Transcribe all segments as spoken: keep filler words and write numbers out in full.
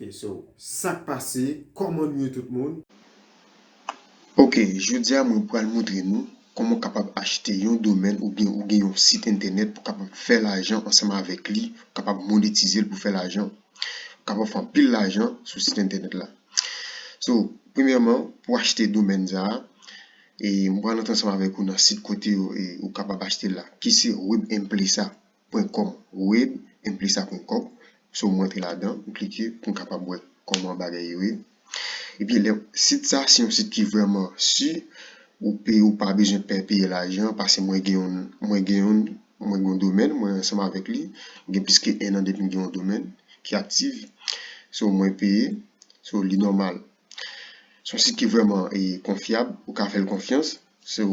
E so, sa k pase? Kòman nou ye tout moun? Ok, jodi a mwen pral montre nou kòman w kapab achte yon domèn oubyen ou gen yon sit entènèt pou w kapab fè lajan ansanm avèk li, ou kapab monetize l pou fè lajan. Ou kapab fè anpil lajan sou sit entènèt la. So, premyèman, pou achte domèn sa a, e m pral antre ansanm avèk ou nan sit kote ou, e, ou kapab achte l la, ki se web empresa pwen kòm, web empresa pwen kòm. So, mwen antre ladan, m klike pou m kapab wè kòman bagay yo ye. Epi, lè, sit sa, se yon sit ki vrèman si, ou pe, ou pa bezwen pè peye lajan, paske mwen gen yon, mwen gen yon, mwen gen yon domèn, mwen ansanm avèk li, gen plis ke en an depi m gen yon domèn ki aktif. So, mwen peye, so, li nòmal. Se yon sit ki vrèman, e, konfyab, ou ka fè l konfyans. So,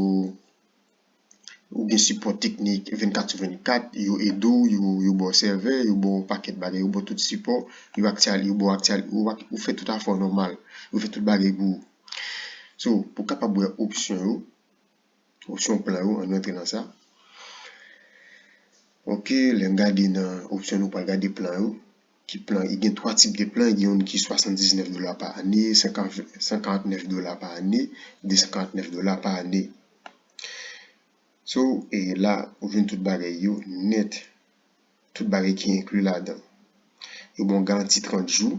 ou gen sipò teknik vennkat sou vennkat, yo ede w, yo, yo ba w sèvè, yo ba w pakèt bagay, yo ba w tout sipò, yo aktyal, yo ba w aktyal, ou, ak- ou fè tout afè w nòmal, yo fè tout bagay pou ou. So, pou w kapab wè opsyon yo, opsyon plan yo, ann rantre nan sa. Ok, lè n gade nan opsyon nou pral gade plan yo. Ki plan? I gen twa tip de plan, gen youn ki swasanndiznèf dola pa ane, san karannèf dola pa ane, de san karannèf dola pa ane. So, e la, ou jwenn tout bagay yo nèt. Tout bagay ki enkli ladan. Yo ba w garanti trant jou.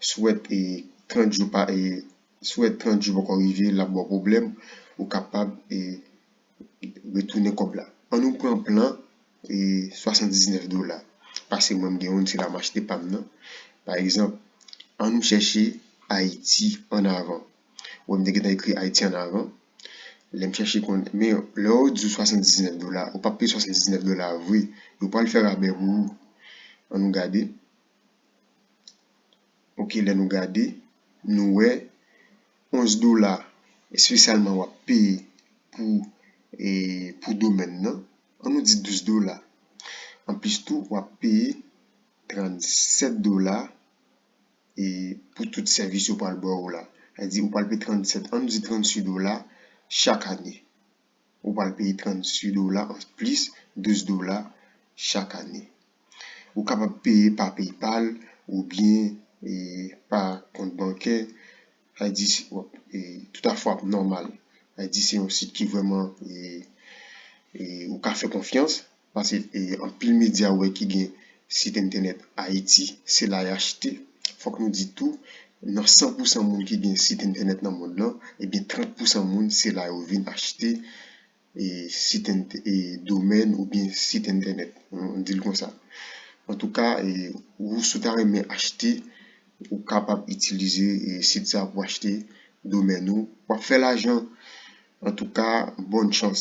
Swèt, e, trant jou pa, e, swèt trant jou poko rive, l ap ba w pwoblèm, ou kapab, e, retounen kòb la. Ann nou pran plan, e, swasanndiznèf dola. Paske mwen m gen youn, se la m achte pa m nan. Pa egzanp, ann nou chèche Ayiti an avan. Ou wè m te gentan ekri Ayiti an avan. Lè m chèche konn, men lè yo di w swasanndiznèf dola, ou p ap peye swasanndiznèf dola vre. Yo pral fè rabè pou ou. Ann nou gade. Ok, lè nou gade, nou wè onz dola espesyalman w ap peye pou, e, pou domèn nan. Ann nou di douz dola. Anplis tou, w ap peye trannsèt dola, e, pou tout sèvis yo pral ba w la. Sa vle di ou pral peye trannsèt, ann nou di trannswit dola chak ane. Ou pral peye trannswit dola anplis douz dola chak ane. Ou kapab peye pa PayPal oubyen, e, pa kont bankè. Sa vle di, w ap, e, tout afè w ap nòmal. Sa vle di, se yon sit ki vrèman, e, e, ou ka fè konfyans. Paske, e, anpil medya ou wè ki gen sit entènèt Ayiti, se la y achte. Fòk nou di tou, nan san pousan moun ki gen sit entènèt nan mond lan, ebyen trant pousan moun, se la yo vin achte, e, sit ent- e, domèn oubyen sit entènèt. Ann di l konsa. Antouka, e, ou si w ta renmen achte, ou kapab itilize, e, sit sa pou achte domèn ou. W ap fè lajan. Antouka, bòn chans.